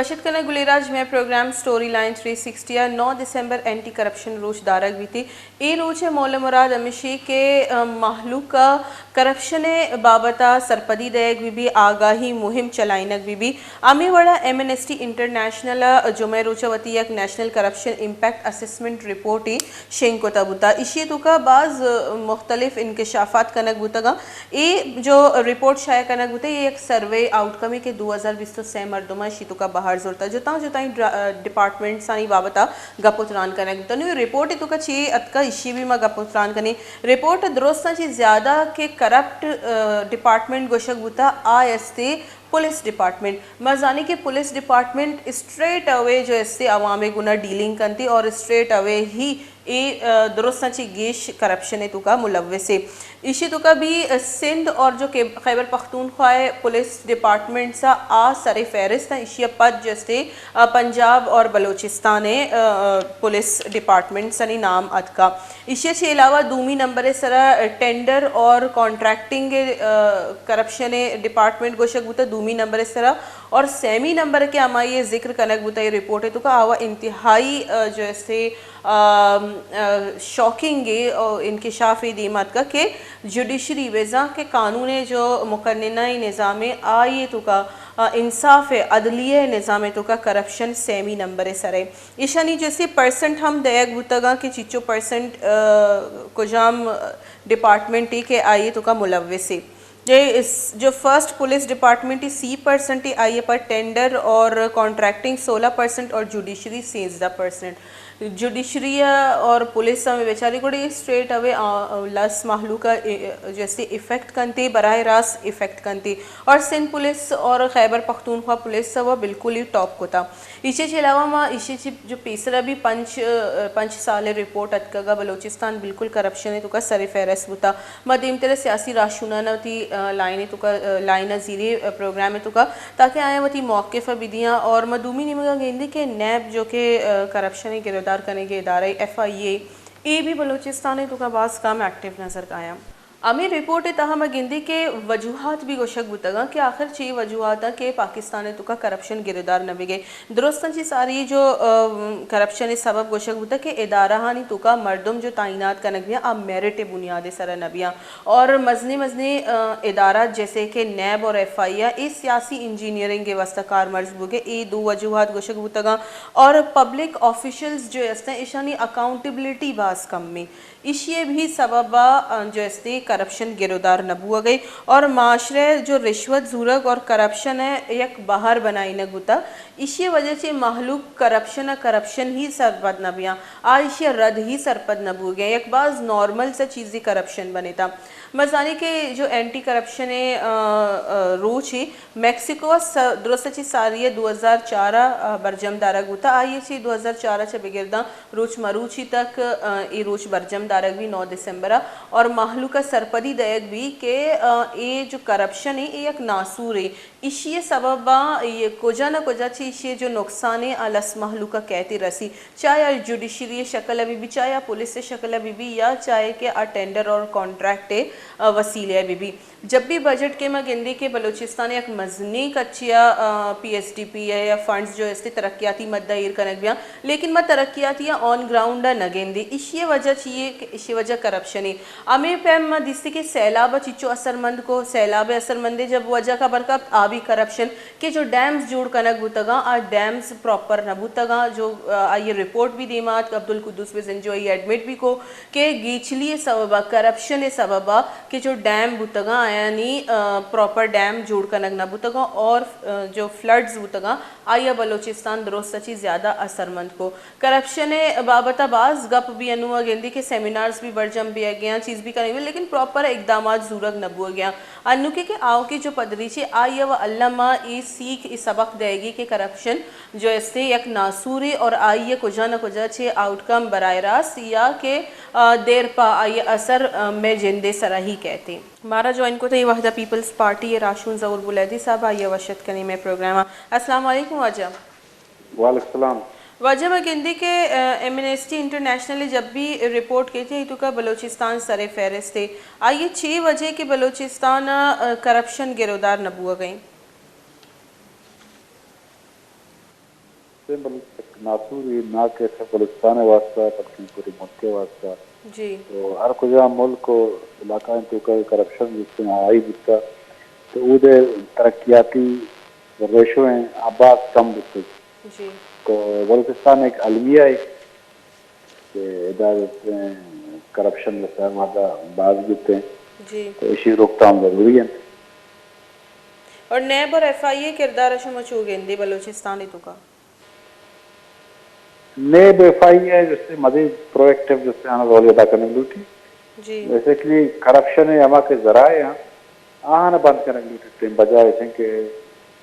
وش اتک کنگ گلیں راج، مئے program story line three sixty ءَ نو دسمبر اینٹی کرپشن روچ دارگ بیتی۔ اے روچ ءِ مول ءُ مراد ہمیشی کہ، ءَ، مہلوک ءَ کرپشن ءِ بابت ءَ سرپدی دئیگ بہ بی، آگاہی مہم چلائینگ بہ بی۔ ہمے وڑ ءَ ایمنسٹی انٹرنیشنل ءَ جمعہ ءِ روچ ءَ وتی یک نیشنل کرپشن امپیکٹ اسسمنٹ رپورٹے شنگ کتہ بوتہ۔ ایشی ءِ توکا باز مختلف انکشافات کنگ بوتگاں۔ اے جو رپورٹ شائع کنگ بوتہ، اے یک سروے آؤٹ کمے کہ دو ہزار بیست ءُ سے مردماں ایشی توکا بہر زرتہ۔ جتاں جتائیں ڈرا-، ڈپارٹمنٹسانی بابت ءَ گپ ءُ تران کنگ بوتہ۔ نوں اے رپورٹ ءِ توکا چے اتکہ، ایشی ءَ بھی ما گپ ءُ تران کنیں۔ رپورٹ ءِ درستاں چہ زیادہ کہ کرپٹ، ءَ، ڈپارٹمنٹ گوشگ بوتہ، آ استے پولیس ڈپارٹمنٹ۔ ما زانیں کہ پولیس ڈپارٹمنٹ اسٹریٹ اوے جو استے عوام ءِ گونا ڈیلنگ کنتی اور اسٹریٹ اوے ہی اے، ءَ، درستاں چہ گیش کرپشن ءِ توکا ملوث اے۔ ایشی توکا بھی، ءَ، سندھ اور جو کہ خیبر پختونخوا ءِ پولیس ڈپارٹمنٹس آ سر فہرست ایں۔ ایشی ءَ پد جو استے، ءَ، پنجاب اور بلوچستان ءِ، ءَ، پولیس ڈپارٹمنٹسانی نام اتکا۔ ایشی ءَ چہ علاوہ دومی نمبر ءِ سرا ٹینڈر اور کانٹریکٹنگ ءِ، ءَ، کرپشن ءِ ڈپارٹمنٹ گوشگ بوتہ دومی نمبر ءِ سرا، اور سیمی نمبر کہ ہمائی ءِ ذکر کنگ بوتہ اے رپورٹ ءِ توکا، آ انتہائی، ءَ، جو استے، ءَ، ءَ، شاکنگ ءَ، ءَ، انکشاف ءَ دیم اتکہ کہ جوڈیشری، بزاں کہ قانون ءِ جو مقننہ نظام ءِ، آئی ءِ توکا، ءَ، انصاف ءِ، عدلیہ ءِ نظام ءِ توکا کرپشن سیمی نمبر ءِ سر ءَ۔ ایشانی جو استے پرسنٹ ہم دئیگ بوتگاں کہ چیچو پرسنٹ، ءَ، کجام ڈپارٹمنٹ ءَ کہ آئی ءِ توکا ملوث ءَ۔ جو اس، جو فرسٹ پولیس ڈپارٹمنٹ ءَ سی پرسنٹ ءَ، آئی ءَ پر ٹینڈر اور کانٹریکٹنگ سولہ پرسنٹ اور جوڈیشری سیزدہ پرسنٹ۔ جوڈیشری ءَ اور پولیس ءَ ہمے بیچاری گڑے اسٹریٹ اوے، آ، لس مہلوک ءَ، اے، جو استے افیکٹ کنتے، براہ راست افیکٹ کنتے۔ اور سندھ پولیس اور خیبر پختونخوا پولیس ءَ وہ بالکل ہی ٹاپ کتا۔ ایشی چہ علاوہ ما ایشی چہ جو پیسرا بھی پنچ، ءَ، پنچ سال ءِ رپورٹ اتکگا، بلوچستان بالکل کرپشن ءِ توکا سر فہرست بوتا۔ ما دیمتر ءَ سیاسی راہشوناں وتی، ءَ، لائن ءِ توکا، ءَ، لائن ءَ زیریں، ءَ، پروگرام ءِ توکا، تاکہ آیاں وتی موقف ءَ بدیاں۔ اور ما دومی نیمگا گندیں کہ نیب جو کہ، ءَ، کرپشن ءِ گرودار کنگ ءِ ادارہ ءِ، ایف آئی اے، اے بھی بلوچستان ءِ توکا باز کم ایکٹیو نظر کایاں۔ ہمے رپورٹ ءِ تہا ما گندیں کہ وجوہات بھی گوشگ بوتگاں کہ آخر چے وجوہاتاں کہ پاکستان ءِ توکا کرپشن گرودار نہ بگے۔ درستاں چہ ساری جو، ءَ، کرپشن ءِ سبب گوشگ بوتگ کہ ادارہانی توکا مردم جو تعینات کنگ بیاں، آ میرٹ ءِ بنیاد ءِ سرا نہ بیاں اور مزنیں مزنیں، ءَ، ادارہ جیسے کہ نیب اور ایف آئی اے، اے سیاسی انجینئرنگ ءِ واسطہ کارمرز بوگے، اے دو وجوہات گوشگ بوتگاں۔ اور پبلک آفیشلز جو استیں، ایشانی اکاؤنٹیبلٹی باز کم ایں۔ ایشی ءِ بھی سبب ءَ جو استے کرپشن گرودار نہ بوگ ءَ اور معاشرہ ءَ جو رشوت زورگ اور کرپشن ءَ یک بہر بنائینگ بوتا، ایشی ءِ وجہ چہ مہلوک کرپشن ءَ کرپشن ہی سرپد نہ بیاں، آ ایشی ءَ رد ہی سرپد نہ بوگ ءَ، یک باز نارمل سا چیزے کرپشن بنیتا۔ ما زانیں کہ جو اینٹی کرپشن ءِ، آ، آ، روچ ءَ میکسیکو ءَ س-، درست چہ ساری ءَ دو ہزار چار ءَ، آ، برجم دارگ بوتا، آئی ءَ چہ دو ہزار چار ءَ چہ بگرداں روچ مروچی تک، آ، اے روچ برجم دارگ بی نو دسمبر ءَ اور مہلوک ءَ سرپدی دئیگ بی کہ، آ، اے جو کرپشن اے، اے یک ناسورے۔ ایشی ءِ سبب ءَ اے کجا نہ کجا چہ ایشی ءِ جو نقصان اے، آ لس مہلوک ءَ کئیت ءُ رسی۔ چاہے آ جوڈیشری ءِ شکل ءَ بہ بی، چاہے آ پولیس ءِ شکل ءَ بہ بی یا چاہے کہ آ ٹینڈر اور کانٹریکٹ ءِ، آ، وسیلے ءَ بہ بی۔ جب بھی بجٹ کہ ما گندیں کہ بلوچستان ءَ یک مزنیں کچے ءَ، آ، پی ایس ڈی پی ءِ یا فنڈز جو استے ترقیاتی مد ءَ ایر کنگ بیاں، لیکن ما ترقیاتی ءَ آن گراؤنڈ ءَ نہ گندیں۔ ایشی ءِ وجہ چی اے کہ ایشی ءِ وجہ کرپشن اے۔ ہمے پیم ما دیستی کہ سیلاب ءَ چچو اثرمند کو، سیلاب ءِ اثرمند ءِ جب وجہ خبر کپت، آ بھی کرپشن کہ جو ڈیمز جوڑ کنگ بوتگاں، آ ڈیمز پراپر نہ بوتگاں، جو، آ، آئی ءِ رپورٹ بھی دیما اتک، عبدالقدوس بزنجو آئی ءَ ایڈمٹ بھی کو کہ گیچلی ءِ سبب ءَ، کرپشن ءِ سبب ءَ کہ جو ڈیم بوتگاں، آیانی، آ، پراپر ڈیم جوڑ کنگ نہ بوتگاں اور، آ، جو فلڈز بوتگاں، آئی ءَ بلوچستان درست ءَ چی زیادہ اثرمند کو۔ کرپشن ءِ بابت ءَ باز گپ بی، انوں گندی کہ سیمینارز بی برجم بیگ ءَ آں، چیز بی کنگ بی، لیکن پراپر اقدامات زورگ نہ بوگ ءَ آں۔ انوکیں کہ آؤکیں جو پدریچ اے، آئی ءَ و الم ءَ اے سیکھ، اے سبق دئیگی کہ کرپشن جو استے یک ناسورے اور آئی ءِ کجا نہ کجا چہ آؤٹ کم براہ راست یا کہ، آ، دیر پہ آئی ءِ اثر، آ، مئے جند ءِ سرا ہی کئیت۔ مارا جوائن کت اے وہد ءَ پیپلز پارٹی ءِ راہشون ظہور بلیدی صاحب، آئی ءَ وش اتک کنیں مئے پروگرام ءَ۔ السلام علیکم واجہ۔ وعلیکم السلام۔ واجہ، ما گندی کہ، آ، ایمنسٹی انٹرنیشنل ءِ جب بھی رپورٹ کیت، اے توکا بلوچستان سر فہرست اے۔ آئی ءِ چے وجہ کہ بلوچستان ءَ، آ، کرپشن گرودار نہ بوگ ءَ ایں؟ بلوچ ناسوری نہ کہ صرف بلوچستان ءِ واسطہ بلکیں پوری ملک ءِ واسطہ۔ جی۔ تو ہر کجا ملک و علاقہ ءِ توکا کرپشن جس ہیں ہائی بوتا، تو اودے ترقیاتی ریشو ہیں آ باز کم بوتا۔ جی۔ تو بلوچستان ایک المیہ ہے کہ ادا جس ہیں کرپشن جس ہیں مادہ باز بوتے ہیں۔ جی۔ تو اسی روک تھام ضروری ہے۔ اور نیب اور ایف آئی اے کردار شما چو گندے بلوچستان ءِ توکا؟ نیب ایف آئی اے جس سے مزید پرو ایکٹیو جس سے آنا رول ادا کرنے لوٹی۔ جی۔ جیسے کہ کرپشن ہے ہما کے ذرائع ہیں، آہاں بند کرنے لوٹی۔ تیم بجائے اسیں کہ،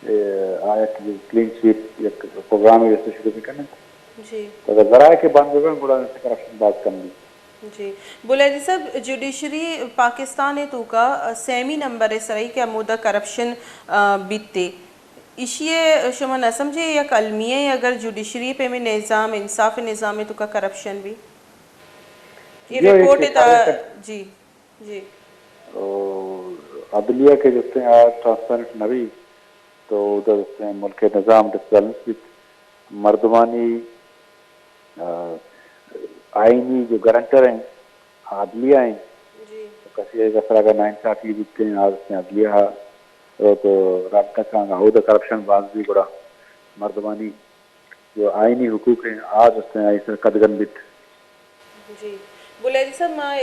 اے، آ یک کلین سویپ یک پروگرام ہے جس سے شروع کرنے۔ جی۔ تو اگر ذرائع کے بند ہوئے گڑا سے کرپشن بہت کم بھی۔ جی۔ بلیدی صاحب، جوڈیشری پاکستان ءِ توکا سیمی نمبر ءِ سرئی کہ ہمودا کرپشن، آ، بیتے۔ ایشی ءَ شما نہ سمجھے یک المیہ اے اگر جوڈیشری ءِ پیمیں نظام، انصاف ءِ نظام ءِ توکا کرپشن بی؟ اے جی، رپورٹ اے ءِ تا-، کرپشن۔ جی، جی۔ او، عدلیہ کہ جستے آ ٹرانسپیرنٹ نہ بی، تو ادا جستے ملک ءِ نظام ڈسبیلنس بیت۔ مردمانی، آ، آئینی جو گارنٹر ہیں، عدلیہ ہیں۔ جی۔ تو کسی ایک سرا اگر ناانصافی بیتے ہیں، آ جستے عدلیہ ہا رو تو رابطہ کانگا، ہو تو کرپشن باز بی گڑا مردمانی جو آئینی حقوق ہیں، آ جستے آئی سر قدغن بیت۔ جی۔ بلیدی صاحب، ما، آ،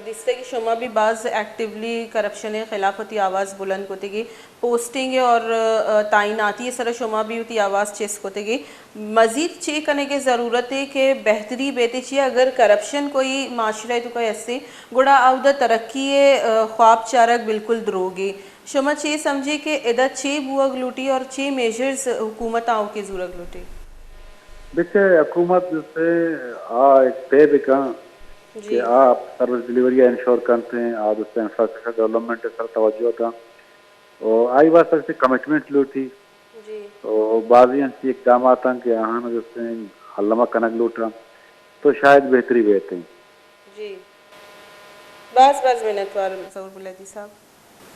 دیستہ کہ شما بھی باز ایکٹیولی کرپشن ءِ خلاف وتی آواز بلند کتگی، پوسٹنگ اور، آ، تعیناتی ءِ سرا شما بھی وتی آواز چست کتگی۔ مزید چے کنگ ءِ ضرورت ہے کہ بہتری بیتے چی اگر کرپشن کوئی معاشرہ ءِ توکا ہستے، گڑا اودا ترقی ءِ، آ، خواب چارگ بالکل دروگے۔ شما چے سمجھے کہ ادا چے بوگ لوٹی اور چے میژرز حکومت آؤکے زورگ لوٹی؟ بچے حکومت جستے آ ایک پے بکن جی۔ کہ آ سروس ڈیلیوری انشور کنتے ہیں، آ جستے انفراسٹرکچر ڈیولپمنٹ سر توجہ داں۔ او آئی واسطہ جستے کمٹمنٹ لوٹی۔ جی۔ او بعضی انچی اقدامات ہیں کہ آہاں جستے الما کنگ لوٹاں تو شاید بہتری بیتے ہیں۔ جی۔ باز باز منتوار ظہور بلیدی صاحب۔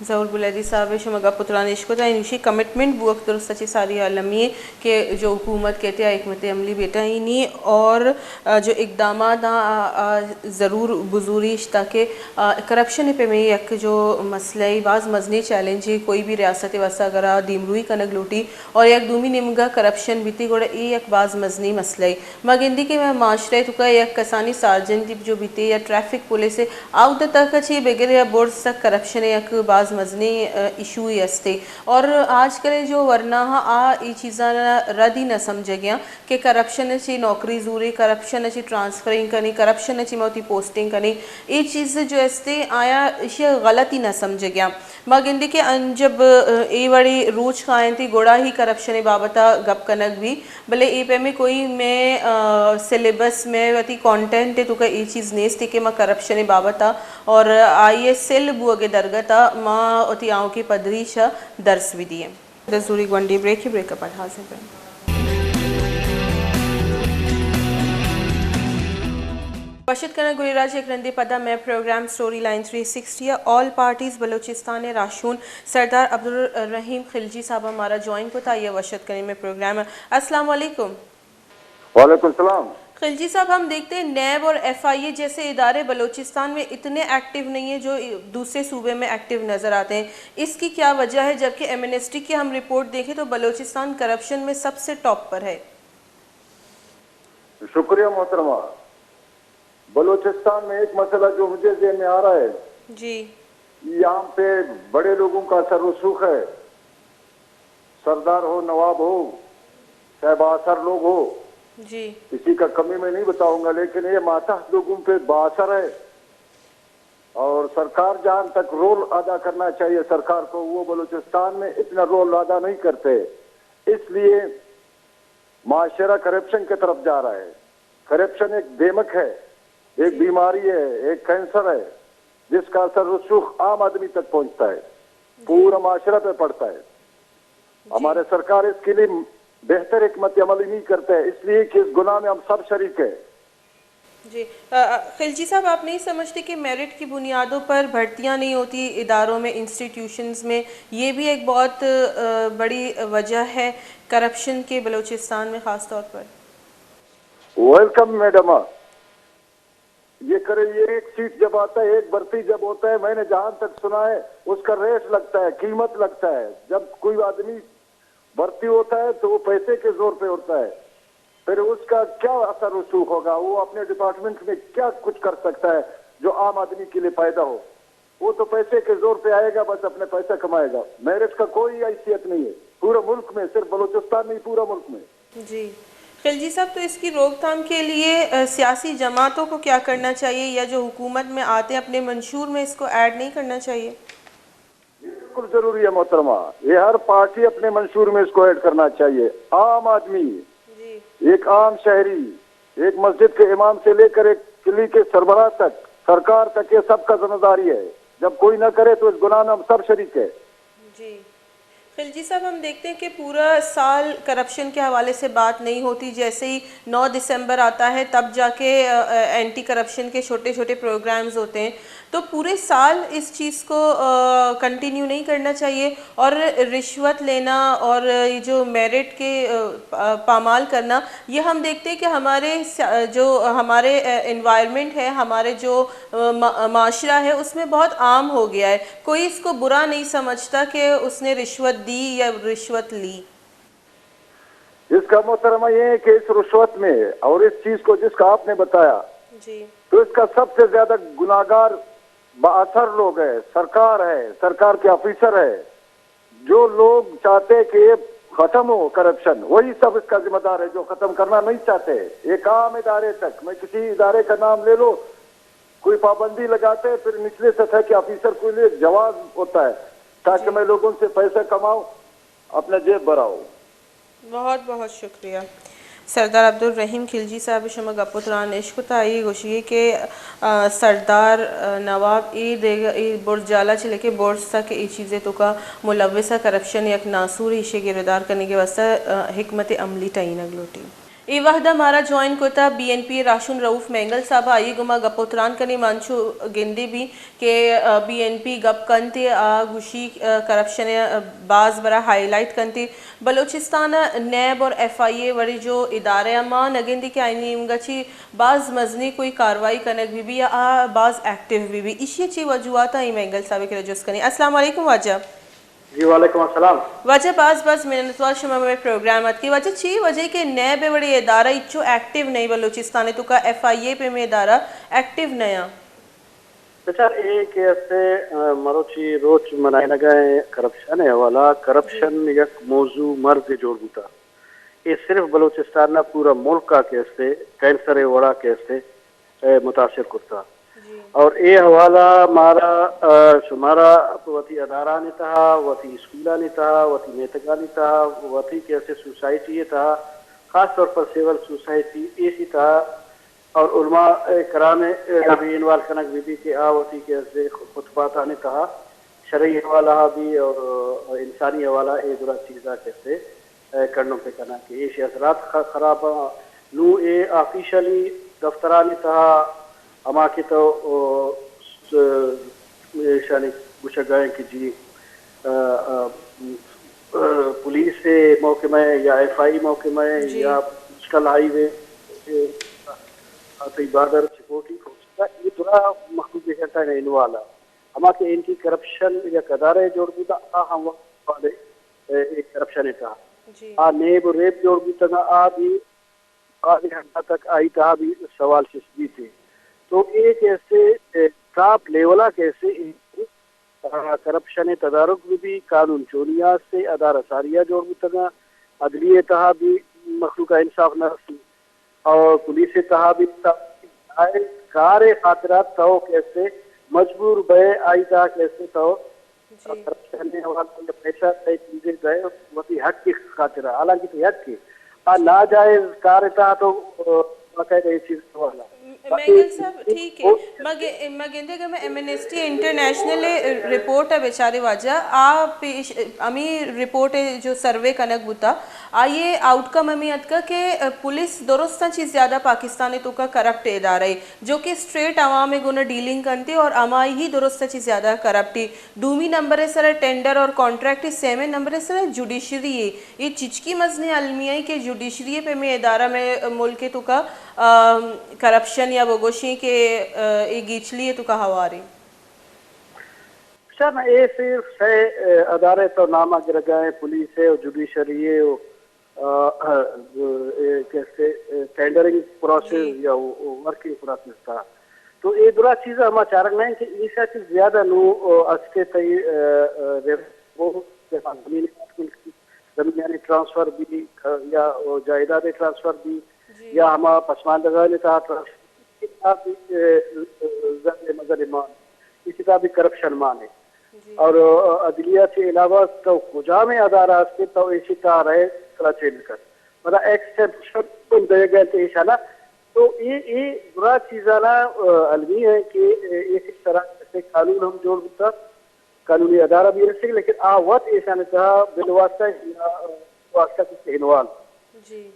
ظہور بلیدی صاحب ءِ شما گپ ءُ تران اشکت ءُ انوشی کمٹمنٹ بوک درست چہ ساری عالمی کہ جو حکومت کہتے آ حکمت عملی بیٹا ہی نہیں اور، آ، جو اقدامات آ، آ، آ، ضرور بزوری اش تاکہ، آ، کرپشن پہ میں یک جو مسئلہ ہی باز مزنی چیلنج ہے کوئی بھی ریاست واسطہ اگر آ دیمروئی کنگ لوٹی اور یک دومی نیمگا کرپشن بیتی گڑا اے یک باز مزنی مسئلہ ہی۔ ما گندی کہ مئے معاشرہ ءِ توکا یک کسانیں سارجن تیپ جو بیتے یا ٹریفک پولیس ءِ، آ اودا تک چہ بگر یا برز تک کرپشن ءِ یک باز مزنیں، آ، ایشوے استے۔ اور آج کل جو ورنا ہاں آ اے چیزاں رد ہی نہ سمجھگیاں کہ کرپشن ءَ چہ نوکری زورے، کرپشن ءَ چہ ٹرانسفرنگ کنی، کرپشن ءَ چہ ما وتی پوسٹنگ کنی۔ اے چیز جو استے آیا ایشی غلط ہی نہ سمجھگیاں۔ ما گندی کہ انجب، آ، اے وڑی روچ کاینتی گڑا ہی کرپشن ءِ بابت ءَ گپ کنگ بی۔ بلے اے پیمیں کوئی مئے، آ، سلیبس، مئے وتی کانٹینٹ ءِ توکا اے چیز نیست کہ ما کرپشن ءِ بابت ءَ اور آئی ءِ سل بوگ ءِ درگت ءَ ما وتی آؤکیں پدریچ ءَ درس بدییں۔ دزوری گونڈی بریک ءَ، بریک ءَ پد حاضر بیں۔ وش اتک کناں گلیں راج، یک رندے پدا مئے program story line three sixty ءَ آل پارٹیز بلوچستان ءِ راہشون سردار عبدالرحیم خلجی صاحب ءَ مارا جوائن کت، آئی ءَ وش اتک کنیں مئے پروگرام ءَ۔ السلام علیکم۔ وعلیکم السلام۔ خلجی صاحب، ہم دیکھتے ہیں نیب اور ایف آئی اے جیسے ادارے بلوچستان میں اتنے ایکٹیو نہیں ہیں جو دوسرے صوبے میں ایکٹیو نظر آتے ہیں، اس کی کیا وجہ ہے؟ جبکہ ایمنسٹی کی ہم رپورٹ دیکھیں تو بلوچستان کرپشن میں سب سے ٹاپ پر ہے۔ شکریہ محترمہ۔ بلوچستان میں ایک مسئلہ جو مجھے ذہن میں آ رہا ہے، جی۔ یہاں پہ بڑے لوگوں کا اثر رسوخ ہے، سردار ہو، نواب ہو، چاہے بااثر لوگ ہو، جی۔ کسی کا کمی میں نہیں بتاؤں گا، لیکن یہ ماتحت لوگوں پہ بااثر ہے۔ اور سرکار جہاں تک رول ادا کرنا چاہیے سرکار کو، وہ بلوچستان میں اتنا رول ادا نہیں کرتے، اس لیے معاشرہ کرپشن کی طرف جا رہا ہے۔ کرپشن ایک دیمک ہے، ایک جی۔ بیماری ہے، ایک کینسر ہے، جس کا اثر رسوخ عام آدمی تک پہنچتا ہے، جی۔ پورا معاشرہ پہ پڑتا ہے۔ جی۔ ہمارے سرکار اس کے لیے بہتر حکمت عملی نہیں کرتے، اس لیے کہ اس گناہ میں ہم سب شریک ہیں۔ جی۔ خلجی صاحب، آپ نہیں سمجھتے کہ میرٹ کی بنیادوں پر بھرتیاں نہیں ہوتی اداروں میں، انسٹیٹیوشنز میں؟ یہ بھی ایک بہت بڑی وجہ ہے کرپشن کے بلوچستان میں خاص طور پر۔ Welcome madam. یہ کرے، یہ ایک سیٹ جب آتا ہے، ایک بھرتی جب ہوتا ہے، میں نے جہاں تک سنا ہے، اس کا ریٹ لگتا ہے، قیمت لگتا ہے۔ جب کوئی آدمی بھرتی ہوتا ہے تو وہ پیسے کے زور پہ ہوتا ہے، پھر اس کا کیا اثر رسوخ ہوگا؟ وہ اپنے ڈپارٹمنٹ میں کیا کچھ کر سکتا ہے جو عام آدمی کے لیے فائدہ ہو؟ وہ تو پیسے کے زور پہ آئے گا، بس اپنے پیسہ کمائے گا۔ میرٹ کا کوئی حیثیت نہیں ہے پورا ملک میں، صرف بلوچستان نہیں، پورا ملک میں۔ جی۔ خلجی صاحب، تو اس کی روک تھام کے لیے سیاسی جماعتوں کو کیا کرنا چاہیے، یا جو حکومت میں آتے ہیں اپنے منشور میں اس کو ایڈ نہیں کرنا چاہیے؟ یہ بالکل ضروری ہے محترمہ، یہ ہر پارٹی اپنے منشور میں اس کو ایڈ کرنا چاہیے۔ عام آدمی، ایک عام شہری، ایک مسجد کے امام سے لے کر ایک قلعے کے سربراہ تک، سرکار تک، یہ سب کا ذمہ داری ہے۔ جب کوئی نہ کرے تو اس گناہ میں ہم سب شریک ہیں۔ جی۔ خلجی صاحب، ہم دیکھتے ہیں کہ پورا سال کرپشن کے حوالے سے بات نہیں ہوتی، جیسے ہی نو دسمبر آتا ہے تب جا کے اینٹی کرپشن کے چھوٹے چھوٹے پروگرامز ہوتے ہیں، تو پورے سال اس چیز کو کنٹینیو نہیں کرنا چاہیے۔ اور رشوت لینا اور یہ جو میرٹ کے پامال کرنا، یہ ہم دیکھتے ہیں کہ ہمارے جو ہمارے انوائرمنٹ ہے، ہمارے جو معاشرہ ہے، اس میں بہت عام ہو گیا ہے۔ کوئی اس کو برا نہیں سمجھتا کہ اس نے رشوت دی یا رشوت لی۔ اس کا محترمہ یہ ہے کہ اس رشوت میں اور اس چیز کو جس کا آپ نے بتایا، تو اس کا سب سے زیادہ گناہگار بااثر لوگ ہے، سرکار ہے، سرکار کے آفیسر ہے۔ جو لوگ چاہتے کہ یہ ختم ہو کرپشن، وہی سب اس کا ذمہ دار ہے۔ جو ختم کرنا نہیں چاہتے، ایک عام ادارے تک، میں کسی ادارے کا نام لے لو، کوئی پابندی لگاتے ہیں، پھر نچلے سطح کے آفیسر کو لیے جواز ہوتا ہے تاکہ میں لوگوں سے پیسہ کماؤں، اپنا جیب بھراؤں۔ بہت بہت شکریہ۔ سردار عبدالرحیم کھلجی صاحب شما گپ و تران اش کتا، آئی گوشی کہ سردار نواب اے دیگا اے برج جالا چہ لکے برج تک اے چیزے توکا ملوث ء، کرپشن یک ناسور ایشی گرودار کنگے واسطہ حکمت عملی ٹہینگ لوٹی۔ اے وہدا مارا جوائن کتا بی این پی راہشون رؤف مینگل صاحب، آئی گوما گپ و تران کنی۔ ما انچو گندے بی کہ بی این پی گپ کنت ء آ گوشی کرپشن ء باز برا ہائی لائٹ کنت۔ بلوچستان ء نیب اور ایف آئی اے وڑیں جو ادارہ ء ما نہ گندی کہ آئی نیمگا چی باز مزنی کوئی کاروائی کنگ بہ بی یا آ باز ایکٹیو بہ بی، ایشی ء چی وجوہات ء؟ اے مینگل صاحب ء کرا جست کنی۔ السلام علیکم واجہ۔ جی وعلیکم السلام۔ واجہ باز باز منتوار شما مئے پروگرام اتکے۔ واجہ چی وجہ کہ نیب ء وڑیں ادارہ ہچو ایکٹیو نئیں بلوچستان ء توکا، ایف آئی اے پیمیں ادارہ ایکٹیو نیاں؟ بچار اے کہ استے مروچی روچ منائینگا ایں کرپشن ء حوالہ، کرپشن یک موضوع مرض جوڑ بوتا۔ اے صرف بلوچستان نہ، پورا ملک ء کہ استے کینسر ء وڑا کہ استے متاثر کرتا۔ اور اے حوالہ مارا شمارا وتی ادارانی تہا، وتی اسکولانی تہا، وتی میتگانی تہا، وتی کہ استے سوسائٹی تہا، خاص طور پر سول سوسائٹی ایشی تہا اور علماء کرام بھی انوالو کنگ بہ بی کہ آ وتی کہ استے خطباتانی تہا شرعی حوالہ بھی اور انسانی حوالہ اے درا چیزا کہ استے کنڈن پہ کناں کہ ایشی اثرات خراب آں۔ نوں اے آفیشلی دفترانی تہا ہما کہ تو ایشانی گوشگا ایں کہ جی پولیس محکمہ یا ایف آئی محکمہ یا پوسٹل ہائی وے تئی بارڈر سیکورٹی فورس اے درا مخلوق ایجنٹاں انوالو آں۔ ہما کہ اینٹی کرپشن یک ادارہ جوڑ بوتا آ ہم وقت اے کرپشن ء تہا آ نیب و ریب جوڑ بوتگ آ بھی بازیں حد تک آئی تہا بھی سوال چست بیت۔ تو اے کہ استے ٹاپ لیول ء کہ استے کرپشن ء تدارک بھی بھی قانون چونی آستے ادارہ ساری ء جوڑ بوتگ عدلیہ تہا بھی مخلوق ء انصاف نہ رسی اور پولیس ء تہا بھی جائز کار ء خاطرا تو کہ استے مجبور بئے آئی تہا کہ استے تو کرپشن ء حوالہ یا پیسہ تئی چیزے دئے وتی حق ء خاطرا، حالانکہ تئی حق ء آ ناجائز کار ء تہا تو باقاعدہ اے چیز سوال ء۔ مینگل صاحب، ٹھیک ہے۔ ما گ-، ما گندے کہ میں ایمنسٹی انٹرنیشنل رپورٹ ہے بیچارے واجہ، آ پیش، ہمیں رپورٹ ہے جو سروے کنگ بوتا، آئیے آؤٹ کم ہمیں اتکا کہ پولیس درستاں چیز زیادہ پاکستان توکا کرپٹ ادارہ ہے، جو کہ اسٹریٹ عوام گونا ڈیلنگ کنتے اور ہمائی ہی درستاں چیز زیادہ کرپٹ ہے۔ دومی نمبر ءِ سرا ٹینڈر اور کانٹریکٹ ءِ، سیمیں نمبر ءِ سرا جوڈیشری ءِ۔ اے چچکی مزنیں المی ءَ کہ جوڈیشری ءِ پیمیں ادارہ مئے ملک ءِ توکا، آ، کرپشن یا بگوشیں کہ، آ، اے گیچلی ءِ توکا ہوار ایں۔ شر، اے صرف سئے، آ، ادارہ تو نام ءَ گرگا ایں، پولیس ءِ و جوڈیشری ءِ و آ، آ، اے کیسے، اے، ٹینڈرنگ پروسیس جی۔ یا و-، و-، ورکنگ پروسیس تھا۔ تو اے درا چیز ہما چارگ نہ کہ ایشا چیز زیادہ نو، آ، استے تئی، آ، آ، ریو-، وہ، زمین، زمین یعنی ٹرانسفر بھی، آ، یا، آ، جائیداد ٹرانسفر بھی، جی۔ یا ہما پسماندگان تھا ٹرانسفر بھی، آ، بھی، اے، اے، زر مزن مان، اسی طرح بھی کرپشن مان ہے۔ جی۔ اور، آ، عدلیہ سے علاوہ تو کجام ادارہ ہستے تو ایشی تا رہے ترا چین کر۔ مطلب ایکسپشن دے گئے تے ایشانا۔ تو اے، اے برا چیزانا، آ، المی ہے کہ اے، ایشی طرح سے قانون ہم جوڑ بوتا، قانونی ادارہ بھی رسے، لیکن آ وت ایشانا تہا بالواسطہ یا واسطہ کچھ انوالو۔ جی۔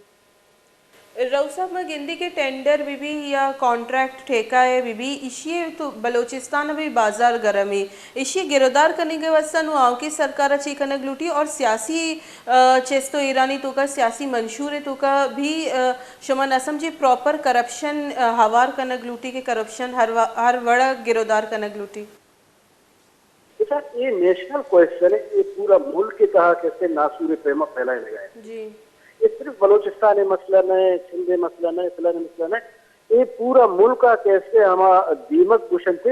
رؤف صاحب، ما گندی کہ ٹینڈر بہ بی یا کانٹریکٹ ٹھیکہ ءِ بہ بی، ایشی ءِ تو بلوچستان ءَ بھی بازار گرم ایں۔ ایشی ءِ گرودار کنگ ءِ واستہ نوں آؤکیں سرکار ءَ چے کنگ لوٹی اور سیاسی، آ، چست و ایرانی توکا، سیاسی منشور ءِ توکا بھی، آ، شما نہ سمجھے پراپر کرپشن، آ، ہوار کنگ لوٹی کہ کرپشن ہر وا-، ہر وڑ ءَ گرودار کنگ لوٹی؟ بچار، اے نیشنل کوئسچن ہے، اے پورا ملک کے تہا کیسے ناسور پیما پھیلائے لگا ہے۔ جی۔ اے صرف بلوچستان ءِ مسئلہ نہ ہے، سندھ ءِ مسئلہ نہ ہے، فلانے مسئلہ نہ ہے، اے پورا ملک ءَ کیسے ہما دیمک گوشنتے،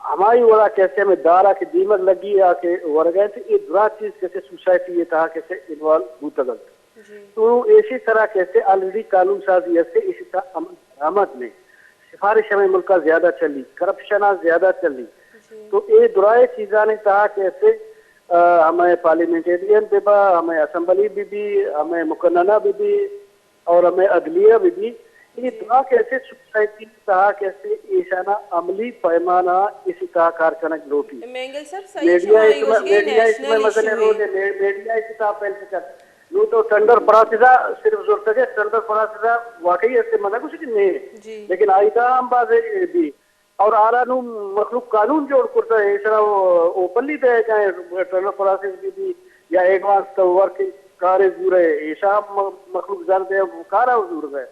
ہمائی وڑا کیسے ہمیں دارا کہ دیمک لگی آ کہ ورگا انت، اے درا چیز کیسے سوسائٹی ءِ تہا کیسے انوالو بوتگ انت۔ جی۔ تو ایشی سرا کیسے آلریڈی قانون سازی ہستے، ایشی سرا عمل درآمد نے۔ سفارش ہمیں ملکا زیادہ چلی، کرپشن آ زیادہ چلی۔ جی۔ تو اے درائے چیزانی تہا کیسے، آ، ہمیں پارلیمنٹیرین بہ با، ہمیں اسمبلی بہ بی، ہمیں مقننہ بہ بی اور ہمیں عدلیہ بہ بی، اے جی۔ درا کیسے سوسائٹی تہا کیسے ایشانا عملی پیمانا ایشی تہا کار کنگ لوٹی۔ مینگل صاحب، صحیح میڈیا شما اس میں، گوشگے میڈیا اس میں نیشنل مثلاً ایشو ہے۔ رول ہے، مے-، میڈیا اس تہا پہل سے کر۔ نوں تو ٹینڈر پراسس ءَ صرف زرتگ ئے، ٹینڈر پراسس ءَ واقعی است، من نہ گوشی کہ نہ۔ جی۔ لیکن آئی تہا ہم باز بی۔ اور آرا نوں مخلوق قانون جوڑ کرتا ہے، ایشرا اوپنلی دے جائیں، ٹینڈر پراسس بہ بی یا ایڈوانس تو ورک کارے زورے، ایشا م-، مخلوق زر دے، کارا زور دے۔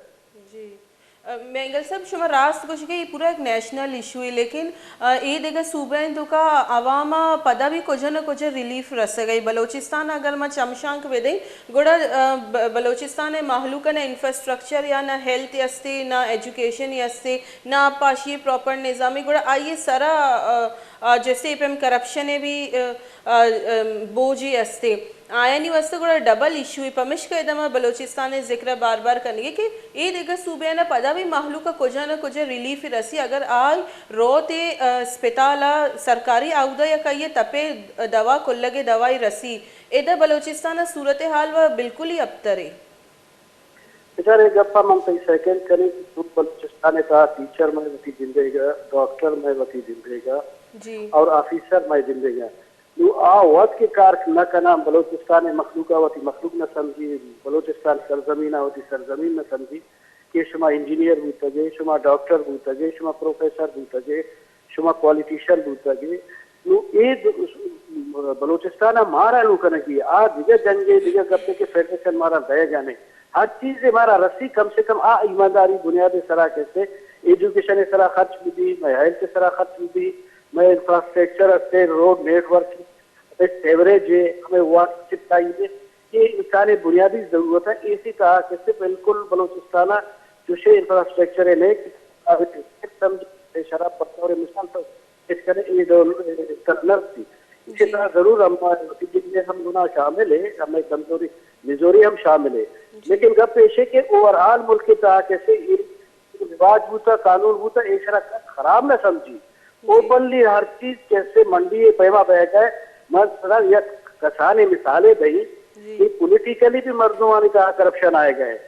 جی۔ ا، مینگل صاحب، شما راست گوشگے، اے پورا ایک نیشنل ایشو ہے، لیکن، ا، اے دگہ صوبہ ہیں توکا عوام ءَ پدا بھی کجا نہ کجا ریلیف رسگ ءَ۔ بلوچستان ءَ اگر ما چمشانک بدیں، گڑا، ا، ب-، بلوچستان ءِ مہلوک ءَ نہ انفراسٹرکچر یا نہ ہیلتھ استے، نہ ایجوکیشن استے، نہ آبپاشی پراپر نظام ہے، گڑا آئی سرا، ا، ا، جیسے پیم کرپشن ہے بھی، ا، ا، ا، بوجھ استے۔ آیانی واستہ گڑا ڈبل ایشو ءِ، پمشکا ادا ما بلوچستان ءِ ذکر ءَ بار بار کنگے کہ اے دگہ صوبیانا پدا بھی مہلوک ءَ کجا نہ کجا ریلیف رسی، اگر آ روت ءَ، ا، اسپتال ءَ سرکاری آودا یا کئی ءَ تپے دوا کلگ ءِ دوائی رسی، ادا بلوچستان ءِ صورتحال و بالکل ہی ابتر ہے۔ بچار، اے گپ ءَ من تئی سیکنڈ کنیں کہ تو بلوچستان ءِ تہا ٹیچر مئے وتی زندگا، ڈاکٹر مئے وتی زندگا جی۔ اور آفیسر مئے زندگا۔ نوں آ وت کہ کار نہ کناں، بلوچستان ءِ مخلوق ءَ وتی مخلوق نہ سمجھی، بلوچستان سرزمین ءَ وتی سرزمین نہ سمجھی کہ شما انجینئر بوتگے، شما ڈاکٹر بوتگے، شما پروفیسر بوتگے، شما پالیٹیشن بوتگے۔ نوں اے د-، بلوچستان ءَ مارا نوں کنگی، آ دگہ جنگے، دگہ گپے کہ فیڈریشن مارا دئیگا نہ۔ ہر چیزے مارا رسی، کم سے کم آ ایمانداری بنیاد ءِ سرا کیسے ایجوکیشن ءِ سرا خرچ بہ بی، مئے ہیلتھ ءِ سرا خرچ بہ بی، مئے انفراسٹرکچر استے، روڈ نیٹ ورک، ہمے سیوریج ہے، ہمے واٹر سپلائی ہے، یہ انسان بنیادی ضرورت ہے۔ ایشی تہا کیسے بالکل بلوچستان ءَ چوشیں انفراسٹرکچر ہے نہیں کہ سمجھ شراب بطور مثال تو اس کرے یہ ڈول تک نرسی۔ اسی جی۔ طرح ضرور ہم وتی جن میں ہم گناہ شامل ہے، ہمیں کمزوری نزوری ہم شامل ہے۔ جی۔ لیکن گپ ایش ہے کہ اوور آل ملک کے تہا کیسے یہ رواج بوتا، قانون بوتا، ایشرا خراب نہ سمجھی۔ جی۔ اوپنلی ہر چیز کیسے منڈی ءِ پیما بہ گئے۔ من صرف یک کسانیں مثالے دئی جی۔ کہ پولیٹیکلی بھی مردمانی تہا کرپشن آئے گئے۔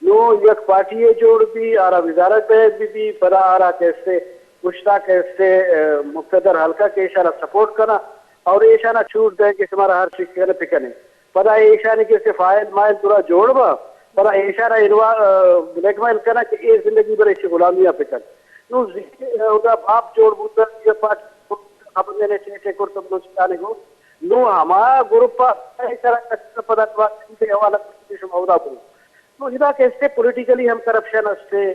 نوں یک پارٹی یے جوڑ بی، آرا وزارت دئیگ بہ بی، پدا آرا کہ استے پشتا کہ استے، اہ، مقتدر حلقہ کہ ایشانا سپورٹ کنا اور ایشانا چھوٹ دے کہ شمارا ہر چیز کنے پکنے۔ پدا ایشانی کہ استے فائل مائل پورا جوڑ با، پدا ایشانا انوا-، اہ، بلیک میل کنا کہ اے زندگی بھر ایشی غلامی پکن۔ نوں زی-، اودا باپ جوڑ بوتا، یا پارٹی خبر نے چے چے کرتا بلوچستان کو۔ نوں ہما گروپ ایشانا پدا حوالہ شما اودا بو۔ تو ادا کہ استے پولیٹیکلی ہم کرپشن استے،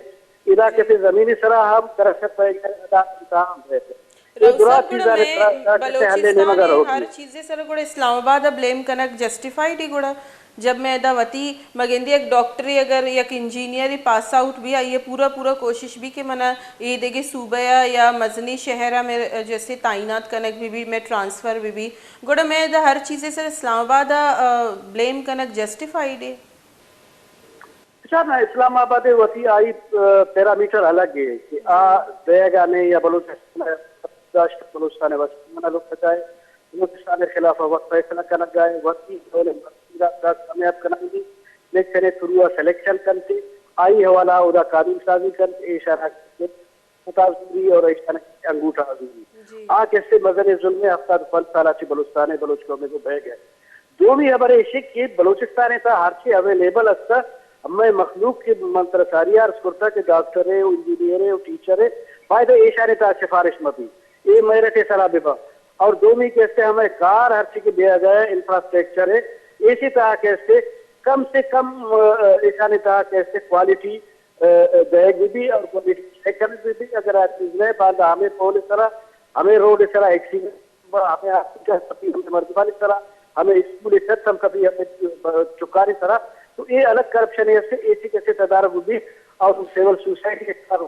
ادا کہ استے زمینی سرا ہم کرپشن پہ ادا انتہا ہم رہتے۔ اے رؤف درا صاحب، گڑا چیزاں مئے سرا، سرا کہ استے حل بلوچستان نیمگا ءِ رہو ہر گی۔ چیزے سر گڑا اسلام آباد ءَ بلیم کنگ جسٹیفائیڈ ای گڑا؟ جب مئے ادا وتی مگندی یک ڈاکٹرے اگر یک انجینئرے پاس آؤٹ بی، آئی ءِ پورا پورا کوشش بی کہ منا اے دگہ صوبہ ءَ یا مزنیں شہر ءَ مئے جیسے تعینات کنگ بہ بی، مئے ٹرانسفر بہ بی، گڑا مئے ادا ہر چیزے سر اسلام آباد ءَ، آ، بلیم کنگ جسٹیفائیڈ ای؟ اچھا، نہ، اسلام آباد ءِ وتی آئی، آ، پیرامیٹر الگ ہے کہ آ دئیگا نے یا بلوچستان داشت، بلوچستان ءِ واسطہ منا لوگ بچائے، بلوچستان ءِ خلاف وقت فیصلہ کنگا ہے، وتی ڈول مرضی را کامیاب کنگی، الیکشن ءِ تھرو آ سلیکشن کنتے، آئی حوالہ اودا قانون سازی کنتے، ایشانا متاثری اور ایشانا انگوٹھا زوری۔ جی۔ آ کسے مزن ظلم ہے، ہفتاد پنچ سال چہ بلوچستان ءِ بلوچ قوم کو بہ گئے۔ دومی خبر ایش کہ بلوچستان ءِ تہا ہرچی اویلیبل است، ہمے مخلوق کہ من ترا ساری عرض کرتا کہ ڈاکٹر ہے، انجینئر ہے، ٹیچر ہے، باید ایشانی تہا سفارش مبی، اے میرٹ ءِ سرا ببا۔ اور دومی کہ استے ہمے کار ہرچی کہ بیا گئے، انفراسٹرکچر ہے، ایشی تہا کہ استے کم سے کم، آ، ایشانی تہا کہ استے کوالٹی، آ، آ، دئیگ بہ بی اور کوالٹی چیک کنگ بہ بی۔ اگر آ چیز نہ باندا ہمے پول سرا، ہمے روڈ سرا ایکسیڈنٹ ہمے ہاسپٹل کپی، ہمے مردمانی سرا، ہمے اسکول ءِ چھت ہم کپی، ہمے چکانی سرا۔ تو اے الگ کرپشن ءِ است، اے چی کسے تدارک بی اور سول سوسائٹی ءِ کار۔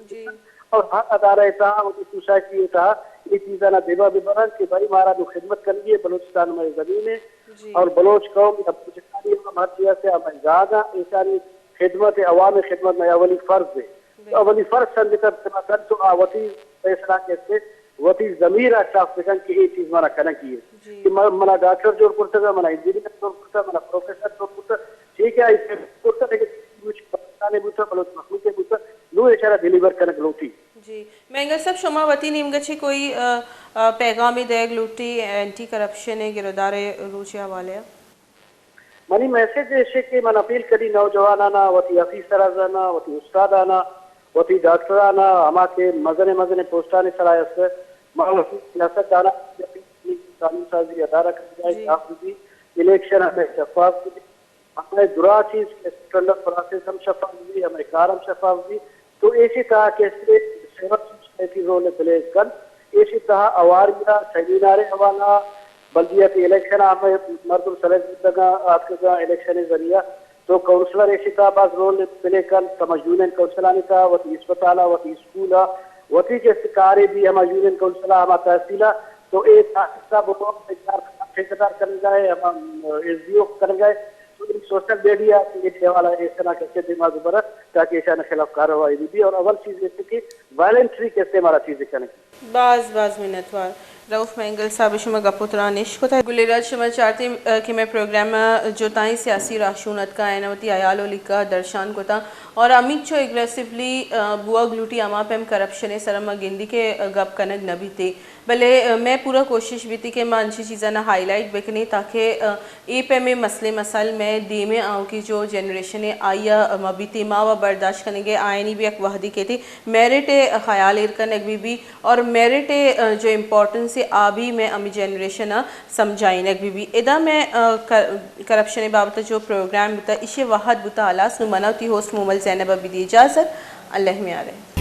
جی۔ اور ہر ادارہ ءِ تہا، وتی سوسائٹی ءِ تہا اے چیزانا دیما ببرن کہ بھائی مارا نوں خدمت کنگی ہے، بلوچستان مئے زمین ہے۔ جی۔ اور بلوچ قوم یا بلوچستانی ہم ہر چیز سے ہمیں زیادہ ایشانی خدمت ہے، عوام خدمت مئے اولی فرض ہے۔ تو اولی فرض سمجھ کر کن تو آ وتی فیصلہ کسے وتی ضمیر ءَ صاف بکن کہ اے چیز منا کنگی ہے۔ جی۔ کہ من، منا ڈاکٹر جوڑ کرتگ، منا انجینئر جوڑ کرتگ، منا پروفیسر جوڑ کرتگ، ٹھیک ہے، آئی جوڑ کرتگ، لیکن بلوچ پاکستان ءِ بوتگ، بلوچ مخلوق ءِ بوتگ، نوں ایشارا ڈیلیور کنگ لوٹی۔ جی۔ مینگل صاحب، شما وتی نیمگ ءَ چہ کوئی، آ، آ، پیغامے دئیگ لوٹی اینٹی کرپشن ءِ گرودار ءِ روچ ءِ حوالہ ءَ؟ منی میسج ایش کہ من اپیل کنی نوجوانانا، وتی آفیسرزانا، وتی استادانا، وتی ڈاکٹرانا، ہما کہ مزن مزن پوسٹانی سرا است، ما وتی سیاست دانا قانون سازی ادارہ کنگا، جی۔ صاف بی، الیکشن ہمیں شفاف بی، ہمیں درا چیز کہ ٹینڈر پروسیس ہم شفاف بی، ہمیں کار ہم شفاف بی۔ تو ایشی تہا کہ سول سوسائٹی رول پلے کن، ایشی تہا اواری را سیمینار حوالہ، بلدیاتی الیکشن ہمیں مردم سلیکٹ بوتگا، آتکگا الیکشن ذریعہ۔ تو کونسلر ایشی تہا باز رول پلے کن، تما یونین کونسلانی تہا، وتی اسپتالا، وتی اسکولا، وتی کہ کارے بی ہما یونین کونسلا، ہما تحصیلا، تو اے تحصیل بلوک ٹھیکیدار کنگا ہے، ہما ایس ڈی او کنگا ہے۔ تو اے سوشل میڈیا کہ اے حوالہ ایشانا کسے دیما ببرت تاکہ ایشان خلاف کارروائی بی، بی اور اول چیز ایش کہ والنٹری کسے مارا چیز کنگی۔ باز باز منتوار۔ رؤف مینگل صاحب، شما گپ و تران اش کتا۔ گلیں راج، شما چارتے، آ، کہ مئے پروگرام ءَ جتائیں سیاسی راہشون اتکا، آیاں وتی حیال و لیکہ درشان کتا اور ہمینچو اگریسیولی، آ، بوگ لوٹی، ہما پیم کرپشن ءِ سرا ما گندی کہ، آ، گپ کنگ نہ بیتے۔ بلے، آ، مئے پورا کوشش بیتی کہ ما انچیں چیزانا ہائی لائٹ بکنیں تاکہ، آ، اے پیمیں مسئلے مسائل مئے دیمیں آؤکیں جو جنریشن اے آئی ءَ مہ بیتی، ما و برداشت کنگے، آیانی بھی یک وہدی کیتی میرٹ ءِ خیال ایر کنگ بی بی اور میرٹ ءِ جو امپورٹنس اے آ بھی مئے ہمے جنریشن ءَ سمجھائینگ بی بی۔ ادا مئے، آ، کر-، کرپشن ءِ بابت ءَ جو پروگرام بوتا، ایشی وہد بوتا ہلاس۔ نوں منا وتی ہوسٹ مومل زینب ءَ بدی اجازت۔ اللہ میارے۔